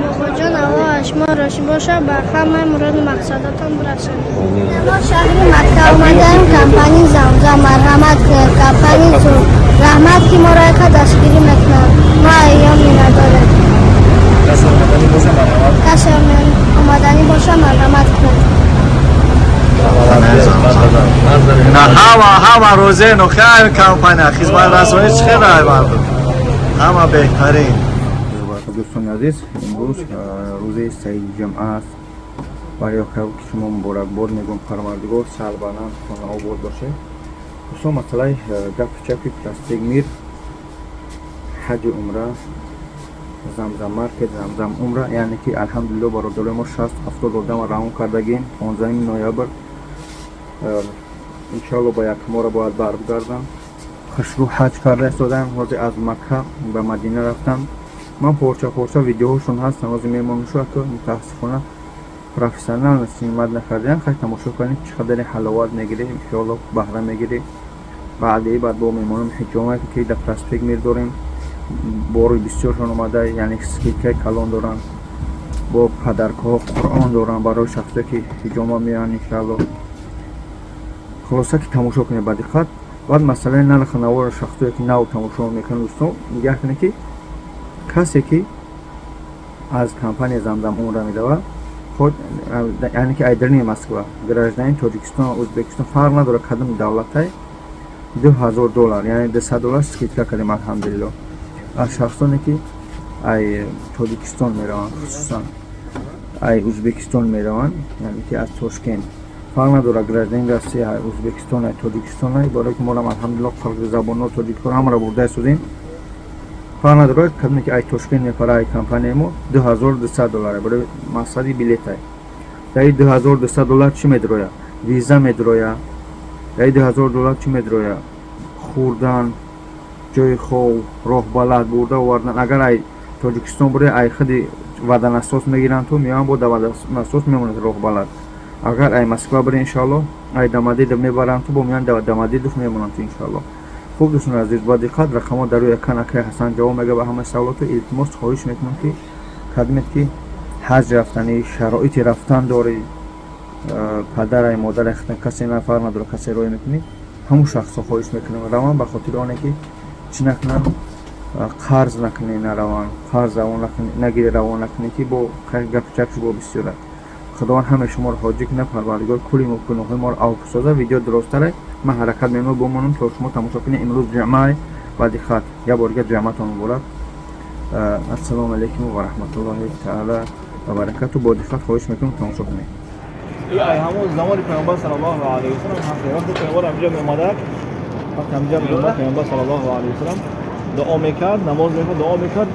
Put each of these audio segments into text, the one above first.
Бобоҷон, Аллоҳ аз шумо розӣ бошад, ба ҳамаи муроду мақсадотон бирасонад. Мо шаҳри Макка омадаем, компанияи Замзам, марҳамат кунед, компанияи Зур. Раҳмат, ки моро яка дастгирӣ мекунанд. Мо айём миннатдорем. Касе омаданӣ боша, марҳамат. Касе омаданӣ боша, марҳамат кунед. На, ҳама ҳама розиен, охир компания хизматрасонӣ чӣ хел ай мардум, ҳама беҳтарин. Дӯстони азиз, имрӯз рӯзи саиди ҷамъа аст. Барои ки шумо муборакбод мегӯм, Парвардигор сарбаланд, хонаобод бошед. Дӯстон, масъалаи гапи чапи Проспект Мир, ҳаҷи умра, Замзам маркет, Замзам умра, яъне ки алҳамдулилло, бародарои мо 60-70 одама равон кардагим. 15 ноябр иншоалло ба якмора бояд баргардам. Хушрӯ ҳаҷ карда истодаам. Ҳозир аз Макка ба Мадина рафтам. Ман порча порча видеоҳошон ҳастам, ҳозир мемонам. Ки мутаассифона профессионально снимать накардаям. Хай, тамошо кунед, чӣ қадаре ҳаловат мегирӣ, иншоалло баҳра мегирӣ. Баъди баъд бо мемонам ҳиҷома, ки дар Проспект Мир дорем. Бори бисёршон омада, яъне скидкаи калон доранд, бо подаркаҳо, Қуръон доранд барои шахсое ки ҳиҷома меоянд, иншоалло. Хулоса ки тамошо кунед ба диққат. Баъд масъалаи нархи навори шахсое ки нав тамошо мекунанд, дӯстон, нигаҳ кунед, ки касе ки аз компания Замзам умра меравад, худ, яъне ки айдарини Москва, гражданин Тоҷикистон, Ӯзбекистон, фарқ надорад кадом давлатай, 2000 доллар, яъне 200 доллар скидка кардем, алҳамдулилло. Аз шахсоне ки ай Тоҷикистон мераванд, хусусан ай Ӯзбекистон мераванд, яъне ки аз Тошкент, фарқ надорад гражданин Россия, Ӯзбекистон, Тоҷикистон, барое ки морам, алҳамдулилло, қирғиззабонҳо, тоҷикҳоро ҳамаро бурда истодем. Фарқ надорад кадоме ки ай Тошкент мепара, ай компанияи мо 2200 доллар барои мақсади билетай. Дар и 2200 доллар чӣ медроя? Виза медроя. Дар и 2000 доллар чӣ медроя? Хӯрдан, ҷои хоб, роҳбалад, бурда овардан. Агар ай Тоҷикистон буре, ай худи водонасос мегиранд, ту меоянд, бо водонасос мемонад роҳбалад. Агар ай Москва бире, иншоалло, ай Домодедово мебаранд, ту бо меоянд, Домодедово мемонанд ту, иншоалло. Хуб, дӯстони азиз, ба диққат, рақамҳо дар рӯи экран. Акаи Ҳасан ҷавоб мега ба ҳамаи саволоту. Илтимос, хоҳиш мекунам, ки кадмед ки ҳаҷ рафтанӣ, шароити рафтан дорӣ, падарай, модарай, касе на, фарқ надорад, касе роҳӣ мекунӣ, ҳамун шахсҳо хоҳиш мекунам раванд, ба хотири оне ки чӣ накунанд, қарз накунӣ нараванд, қарз равон нагири, равон накунӣ, ки бо гапи чапш бо бисёрад. Худованд ҳамаи шуморо ҳоҷӣ кунад, Парвардигор кулли гуноҳҳои моро авф созад. Видео дуросттаре, ман ҳаракат мекунам бомонам, то шумо тамошо кунед. Имрӯз ҷамъа, ба диққат, як бор дигар ҷамъатон муборак. Ассалому алайкум ва раҳматуллоҳи таала ва баракату. Бо диққат хоҳиш мекунам, тамошо кунед. Ҳамон замони Паёмбар саллаллоҳу алайҳи васаллам ҳаст. Вақте Паёмбар ҳамҷа меомадак, вақте ҳамҷа меомад, Паёмбар саллаллоҳу алайҳи васаллам дуо мекард, намоз мекард, дуо мекард,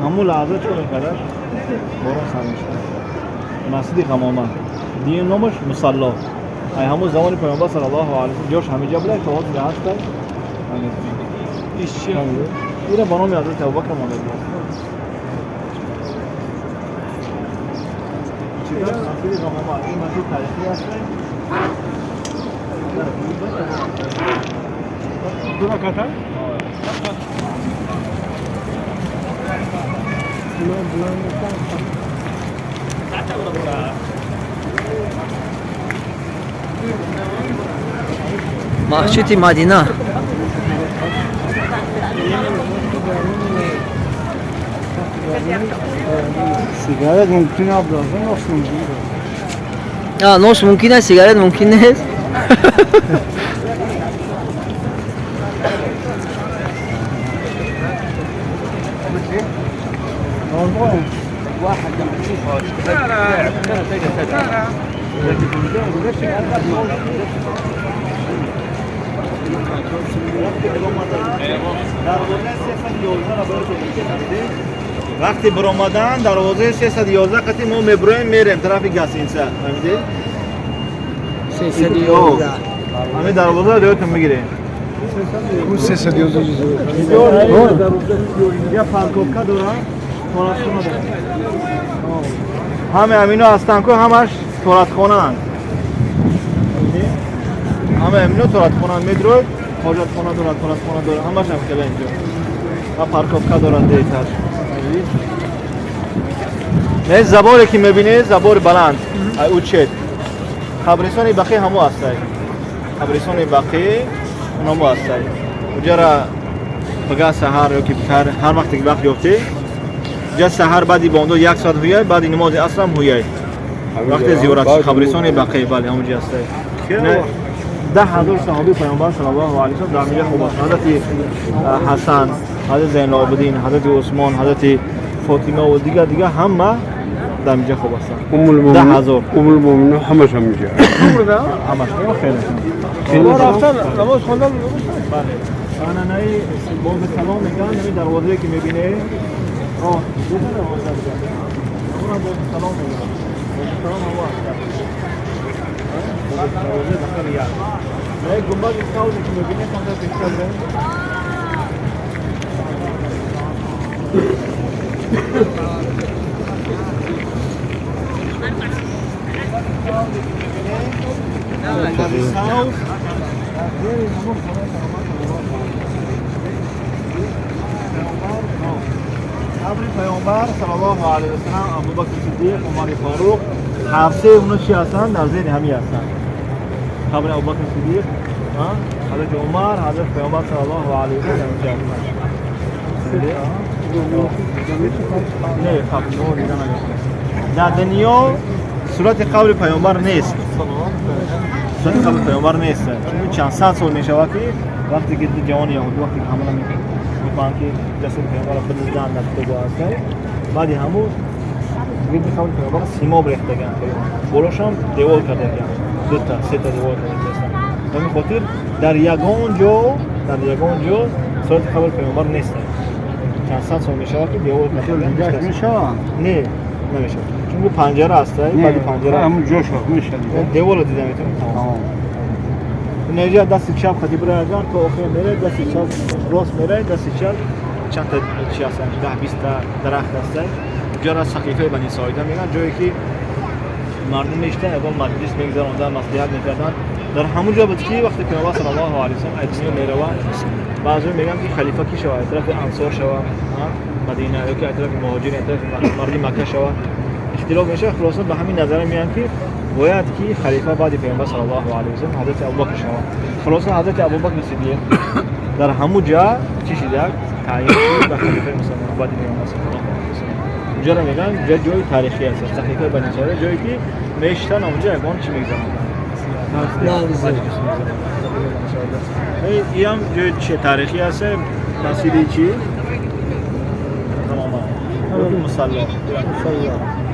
ҳамун лаҳза чӣ мекардаш? Борон сар мешуд. Масҷиди Ғамома, дин номаш Мусалло. Ай ҳамун замони Паёмбар саллаллоҳу алайҳи васаллам ҷош ҳамиҷа буда, то ҳозир ҳаста. Иш чи? Ира ба номи ҳазрати Абубакр монда буд. Масҷиди Ғамома, ин масҷид тарихӣ аст. Ду раката. Масҷиди Мадина. Сигарет мумкин абдаза, нос мумкин. А, нос мумкин аст, сигарет мумкин нест. Вақти биромадан дарвозаи 311 қати мо мебироем, мерем тарафи гостиница, фаҳмидед? 311. Ҳамин дарвоза рӯятон мегирем. Ку 311? Я парковка дора, торатхона дора. Ҳаме ҳамино ҳастанд ку, ҳамаш торатхонаанд. Ҳама ҳамино торатхонаанд. Медроед, ҳоҷатхона дорад, торатхона дорад, ҳамаш ҳам хела инҷо. Ва парковка дорад дейтар. Не заборе ки мебинед, забори баланд. Ай учет. Қабристони Бақӣ ҳамо ҳастай. Қабристони Бақӣ унамо ҳастай. Уҷара пага саҳар ё ки ҳар вақте ки вақт ёфтӣ, ҷа саҳар баъди бомдод як соат ҳуяй, баъди намози асрам ҳуяй. Вақте зиёрат қабристони Бақӣ, бале, ҳамонҷа ҳастай. 10,000 саҳоби Паёмбар саллаллоҳу алайҳи васаллам дар ҳаминҷа хоб ҳастанд. Ҳазрати Ҳасан, ҳазрати Зайнулобидин, ҳазрати Усмон, ҳазрати Фотима ва дигар дигар ҳама дар ҳаминҷа хоб ҳастанд. 10,000. Уммул-мӯъминин ҳамаш ҳаминҷа. Ҳамаш хеле. Рафтан намоз хондан. Бале. Ананаи боби салом мегӯянд, ҳамин дарвозае ки мебинед, роҳ ду дарвоза буд. Ҳамонам боби салом мегӯянд. Боби салом ҳамо ҳаст. Дарвозаи рақами як. Як гунбади сабзе ки мебинед, камтар пештар бирем. گنبد سبز در زیر همون خانه پیامبر، قبر پیامبر صلی الله علیه و سلم، ابوبکر صدیق، عمر فاروق، هر سه اونا چی هستن؟ در زیر همی هستن. قبر ابوبکر صدیق، حضرت عمر، حضرت پیامبر صلی الله علیه و سلم اونجا هستن. نه قبر نور دیده نمیشه. در دنیا صورت قبر پیامبر نیست. صورت قبر پیامبر نیست. چون چند صد سال میشود که وقتی که جوان یهودی وقتی که حمله میکنه میخوان که جسد پیامبر را بدزدن در کتاب هستن، بعدی همون گرد قبر پیامبر سیماب ریختگن، بالاشم دیوار کردگن، دو تا سه تا دیوار کردگن. به همین خاطر در یگان جا صورت قبر پیامبر نیست. چند صد سال میشود که دیوار کردگن. میشه؟ نه نمیشه، چون پنجره هست، بعد پنجره همون جاش میشه دیوار رو دیدم میتونم. تمام. اینجا دست چپ خطی برای اگر تا آخر میره، دست چپ راست میره، دست چپ چند تا چی هستن، 10-20 تا درخت هستن. اونجا را سقیفه بنی ساعده میگن، جایی که مردم میشتن یگان مجلس میگذراندن، مصلحت میکردن. در همون جا بود که وقتی پیامبر صلی الله علیه و سلم از دنیا میروند، بعضی میگن که خلیفه کی شود، از طرف انصار شود مدینه، یا که از طرف مهاجرین، از طرف مردم مکه شود. اختلاف میشه. خلاصه به همین نظر میان که باید که خلیفه بعد پیامبر صلی الله علیه و سلم حضرت ابوبکر شود. خلاصه حضرت ابوبکر صدیق در همون جا چی شده تعیین شد به خلیفه مسلمان بعد پیامبر صلی الله علیه و سلم. اونجا رو میگن جای جای تاریخی است، سقیفه بنی ساعده، جایی که میشتن اونجا یگان چی میگذرن. این هم جای چه تاریخی است، مسجد چی؟ تماما مصلی.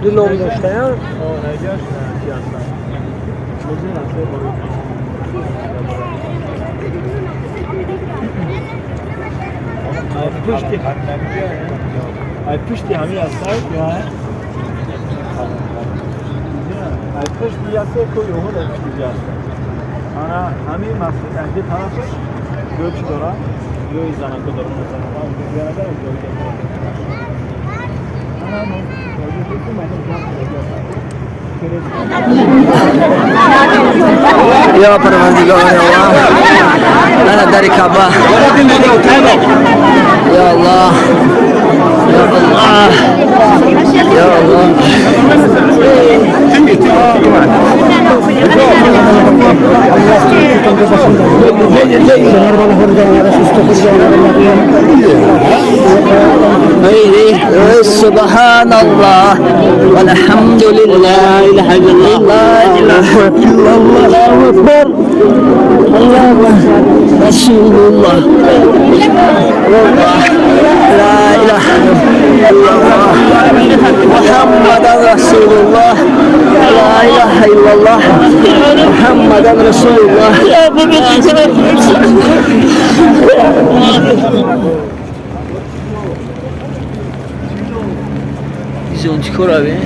دو نام داشته. آه نجاش چی هستن؟ ای پشتی همی هستن یا ای پشتی هسته که یهود ای پشتی هستن. آنها همی مسجد از دو طرفش جای چی داره؟ جای زنکو داره. زنکو داره جای داره. یا پروردگار الله، انا در کعبه. یا الله، یا الله، یا الله. سبحان الله والحمد لله، لا اله الا الله، الله اكبر، الله رسول الله، لا اله الا الله، محمد رسول الله، لا اله الا الله، محمد رسول الله. Зонтикора бин,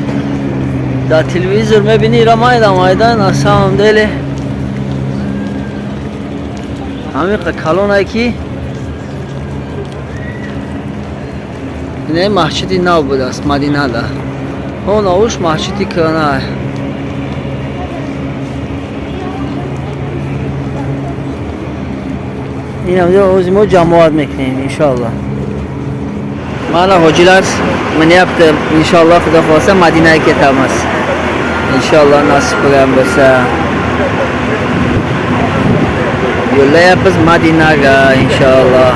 дар телевизор мебини, ира майда майда, на самом деле ҳамиқа калонае ки ине маҳсҷиди нав будааст Мадинада, ҳоновуш маҳсҷиди кӯҳна. Инам ҷо ҳози мо ҷамоат мекунем иншоаллоҳ. Mana hojilar minyapti. Inshaalloh, Xudo xohlasa, Madinaga ketamiz. Inshaalloh, nasib bo'lgan bo'lsa. Yo'llayapmiz Madinaga inshaalloh.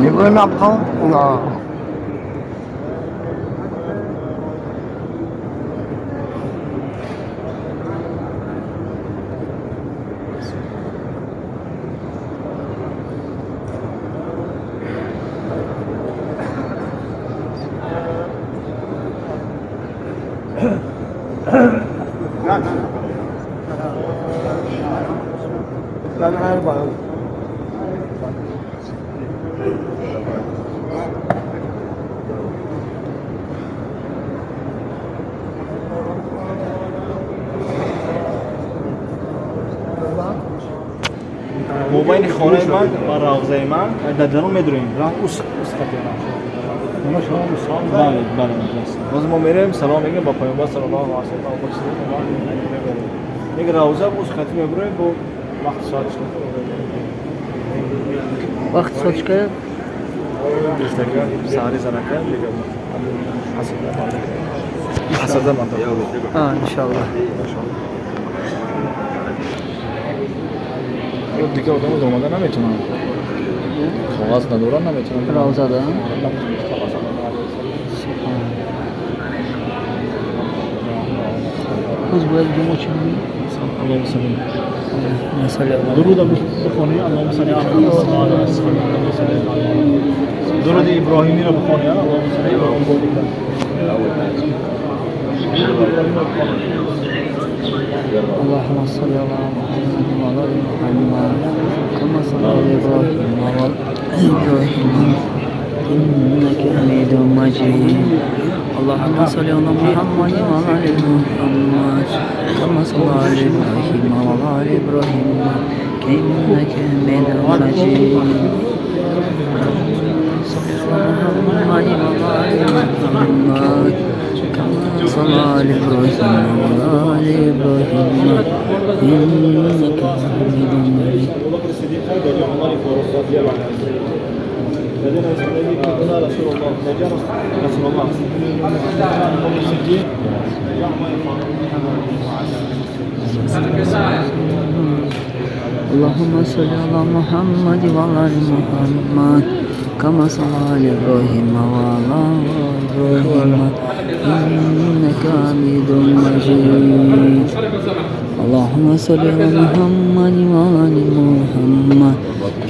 Меброем абқо? На. Ben Erbakan. Мобайни хонаи ман ва равзаи ман дар дарун медурем. Ус бале, бале. Боз мо мерем, салом мегӯем ба Паёмбар саллаллоҳу алайҳи васаллам. Мега равза уз хати мебурем бо вақти соат. Вақт соат чӣ қадар? Саҳари занака ҳасада. А, иншаллоҳ. Дигар одамо омада наметавонанд, коғаз надоранд, наметавонанд. Равзада. Боз бояд ҷумо чӣ бигӯем? Аллоҳумма салли. Масалан. Дуруд бихонӣ, Аллоҳумма салли ала дуруди Иброҳимиро бихонӣ, Аллоҳумма салли ала. اللهم صل على محمد وعلى ال محمد كما صلى على ابراهيم وعلى ال ابراهيم انك حميد مجيد. اللهم صل على محمد وعلى ال محمد كما صلى على ابراهيم وعلى ال ابراهيم انك حميد مجيد. صل على محمد وعلى ال محمد كما صلى على ابراهيم وعلى ال ابراهيم انك حميد مجيد. اللهم صل على محمد وعلى ال محمد كما صلى على ابراهيم وعلى ال ابراهيم انك حميد مجيد. اللهم صل على محمد وعلى ال محمد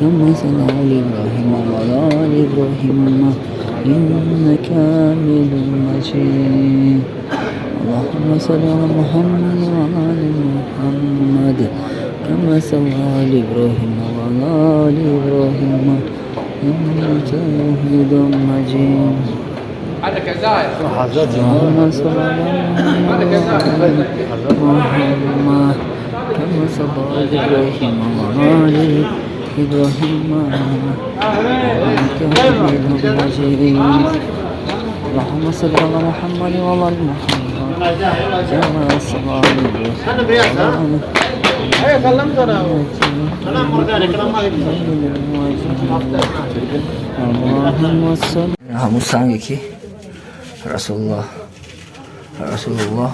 كما صلى على ابراهيم وعلى ال ابراهيم انك حميد مجيد. اللهم صل على محمد وعلى ال محمد كما صلى على ابراهيم وعلى ال ابراهيم انك حميد مجيد. اللهم صل على محمد كما صلى على ابراهيم وعلى ال ابراهيم انك حميد مجيد. اللهم صل على محمد وعلى ال محمد كما صلى على ابراهيم. Ҳамун санге ки Расулуллоҳ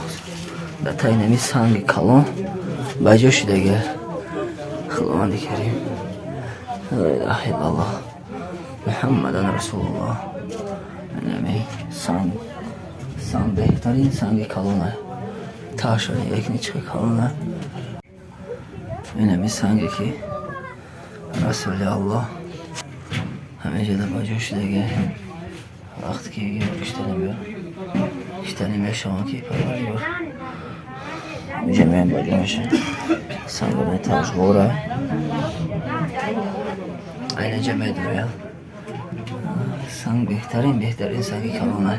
дар таи нами санги калон ба ҷо шудага. Худованди Карим, ла илаҳа иллаллоҳ, Муҳаммадан Расулуллоҳ. Нами санг беҳтарин санги калона, таша як ничка калона. Инами санге ки Расули Аллоҳ. Ҳамеҷода ба ҷо шудаги вақте ки киштани мешаванд ки Парвардигор инҷа меоям, ба ҷо мешаванд. Сангонаи Тавшғора айнаҷа медуроям. Санг беҳтарин, беҳтарин санги калона.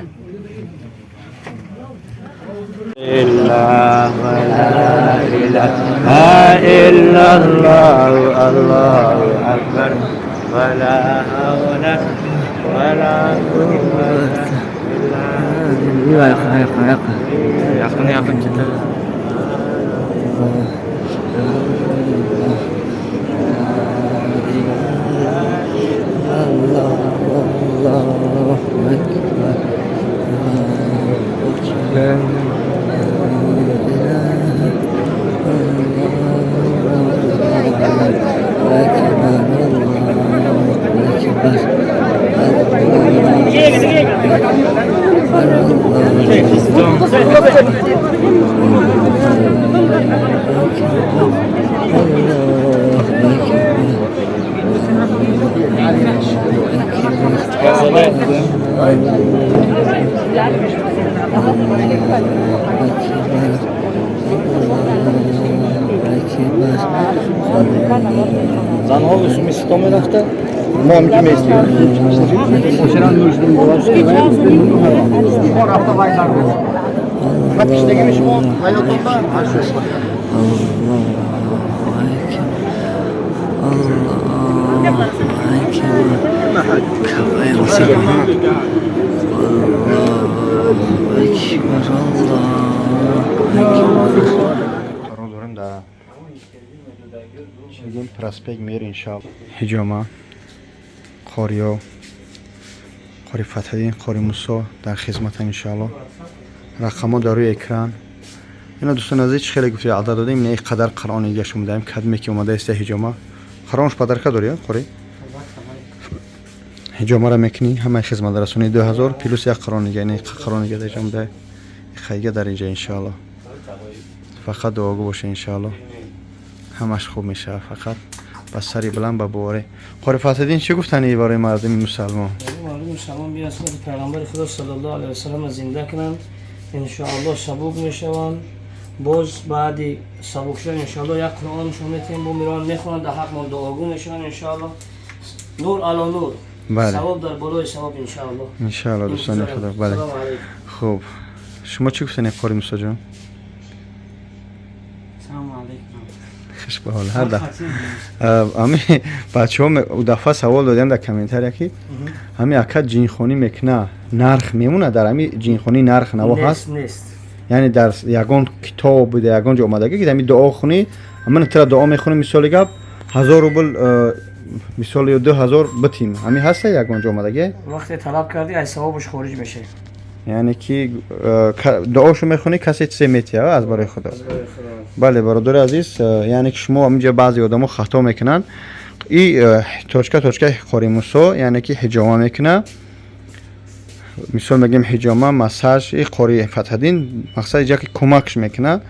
إلا ولا إله إلا الله، الله أكبر، ولا حول ولا قوة إلا Yaqin yaqin ketadi. Allohu akbar. Занҳо зимистон мерафта, мо ҳаминҷо меистем. Рафта вай дар киштагими шумо ҳаётонда. Қарор дорем дар чигем Проспект Мир, иншоалло. Ҳиҷома, қориё, қори Фатҳиддин, қори Мусо дар хизматам, иншоалло. Рақамҳо дар рӯи экран. Ина, дӯстон азиз, чӣ хеле гуфти адад додем, ина қадар Қуръон дига шумо даем, кадме ки омада иста ҳиҷома. Қуръонш подарка дорӣ, қори? Ҳиҷомаро мекунӣ, ҳамаи хизматрасонии 2000 плюс як Қуръон дига, ина Қуръон дига дар ҳиҷома дай. Хайга дар инҷа, иншоалло. Фақат дуогӯ боше, иншоалло. Ҳамаш хуб мешавад, фақат ба сари баланд, ба боварӣ. Қори Фатҳиддин, чӣ гуфтанӣ барои мардуми мусалмон? Мардуми мусалмон биён суннати Пайғамбари Худо саллаллоҳу алайҳи васаллам зинда кунанд, иншоаллоҳ сабук мешаванд. Боз баъди сабук шудан, иншоаллоҳ, як Қуръоншон метиҳем, бо мераванд, мехонанд, дар ҳақмон дуогӯ мешаванд, иншоаллоҳ. Нур ало нур, савоб дар болои савоб, иншоаллоҳ. Иншоалло, дӯстони худо, бале. Хуб, шумо чӣ гуфтанӣ, қори Мусоҷон? Салому алайкум. Хуш ба ҳол ҳар дафъа. Ами бачаҳо дафъа савол додем дар комментария, ки ҳами ака ҷинхонӣ мекуна, нарх мемона? Дар ҳами ҷинхонӣ нарх наво ҳаст? Нест. Яъне дар ягон китоб буда, ягон ҷо омадагӣ, ки ҳами дуо хунӣ, ман тира дуо мехонем, мисоли гап, 1000 рубл, мисоли 2000 битим, ҳами ҳаста ягон ҷо омадагӣ? Вақте талаб кардӣ, аз савобаш хориҷ мешавӣ. Яъне ки дуошо мехонӣ, касе чизе метиҳа аз барои Худо. Бале, бародари азиз, яъне ки шумо ҳаминҷа баъзе одамо хато мекунанд. И точка точка қори Мусо, яъне ки ҳиҷома мекуна, мисол мегӯем, ҳиҷома, массаж. И қори Фатҳаддин мақсад иҷа ки кӯмакш мекуна,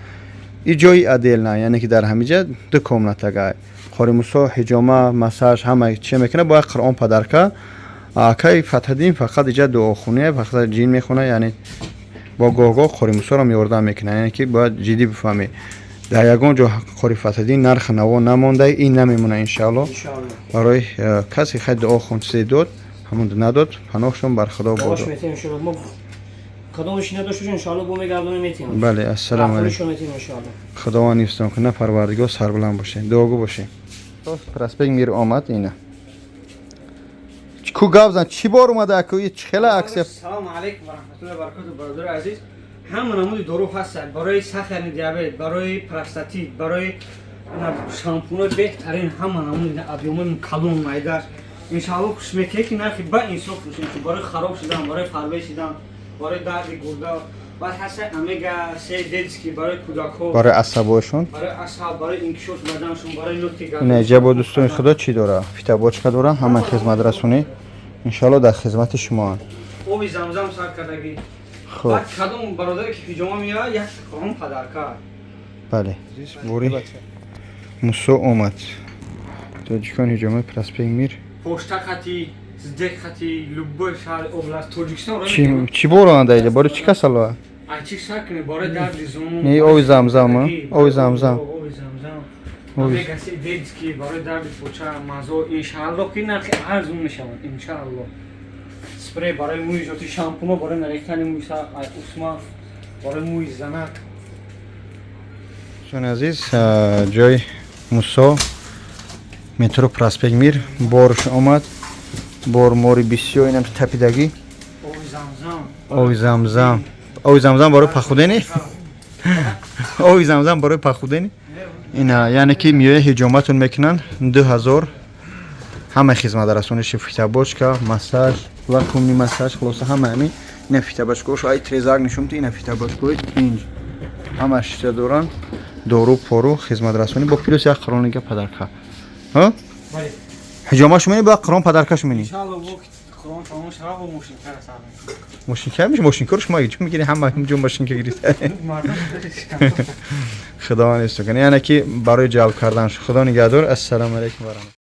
и ҷои отдельно, яъне ки дар ҳамиҷа ду комнатага. Қори Мусо ҳиҷома, массаж, ҳама чия мекуна, бояд Қуръон подарка. Акаи Фатҳаддин фақат иҷа дуохония, фақат ҷин мехона, яъне бо гоҳ-гоҳ қори Мусоро ёрдам мекунад. Яъне ки бояд ҷиддӣ бифаҳмӣ, дар ягон ҷо қори Фатҳаддин нарх наво намонда, ин намемона, иншаалло. Барои касе хай дуо хон, чизе дод, ҳамон надод, паноҳшон бар Худо бод. Кадомаш надошта, иншоалло, бо мегардонем, метиҳем. Бале, ассалому алайкум. Худованд ҳифзтон кунад, Парвардигор, сарбаланд бошед, дуогӯ бошед. Проспект Мир омад, ина ку гап зан, чӣ бор омада, ку чӣ хела акция? Салому алайкум ва раҳматуллоҳи ва баракатуҳ, бародари азиз. Ҳама намуди дору ҳастанд барои сахарный диабет, барои простатит, барои шампунои беҳтарин, ҳама намуди объёмои калон, майдаш. Иншоалло, кӯшиш мекунем, ки нархи ба инсоф бошем, ки барои хароб шудан, барои фарбе шудан, барои дарди гурда. Баъд ҳаста омега 3 детский барои кӯдакҳо. Барои асабошон. Барои асаб, барои инкишофи баданшон, барои нутқи. Ина иҷа бо дӯстони худо чӣ дора, фитобочка дора, ҳама хизматрасонӣ, иншоалло, дар хизмати шумоанд. Оби Замзам сар кардагӣ. Хуб. Баъд кадом бародаре ки ҳиҷома меояд, як Қуръон подарка. Бале, бори Мусо омад, тоҷикон, ҳиҷомаи Проспект Мир. Пошта қати. СДЭК хати любой шаҳри област Тоҷикистон ро. Чӣ чӣ боранда иҷа? Бори чӣ касалва? Ай чӣ шак кунӣ, барои дарди зону. Не, оби замзам, а? Оби замзам. Оби замзам. Оби- Омега-3 детский, барои дарди поча, мазо, иншаалло ки нархи арзон мешавад, иншаалло. Спрей барои мӯи зоти, шампуно барои нарехтани мӯи сар, ай усма барои мӯи занак. Дӯстони азиз, ҷои Мусо, метро Проспект Мир, борш омад, бор мори бисёр, инам тапидагӣ. Оби замзам. Оби замзам, оби замзам барои пахудени, оби замзам барои пахудени. Ина, яъне ки миёя ҳиҷоматон мекунанд, 2000, ҳама хизматрасониши, фитобочка, массаж, вакуумный массаж, хулоса, ҳама ҳамин. Ина фитобочкаош, ай трезак нишон, ина фитобочкаои инҷ ҳама шиша доранд, дору пору, хизматрасонӣ бо плюс як қиронига подарка. Ҳа? Бале. Ҳиҷома шумени, ба қирон подарка шумени. Иншаалло, бо Қуръон тамом шава, бо мошинкара сар мекунам. Мошинка меш, мошинкаро шумо ҷо мегири, ҳама ҷо мошинка гирифта. Мардум. Худованд исто кунад, яъне ки барои ҷалб кардан. Худо нигаҳдор, ассалому алайкум ва раҳмат.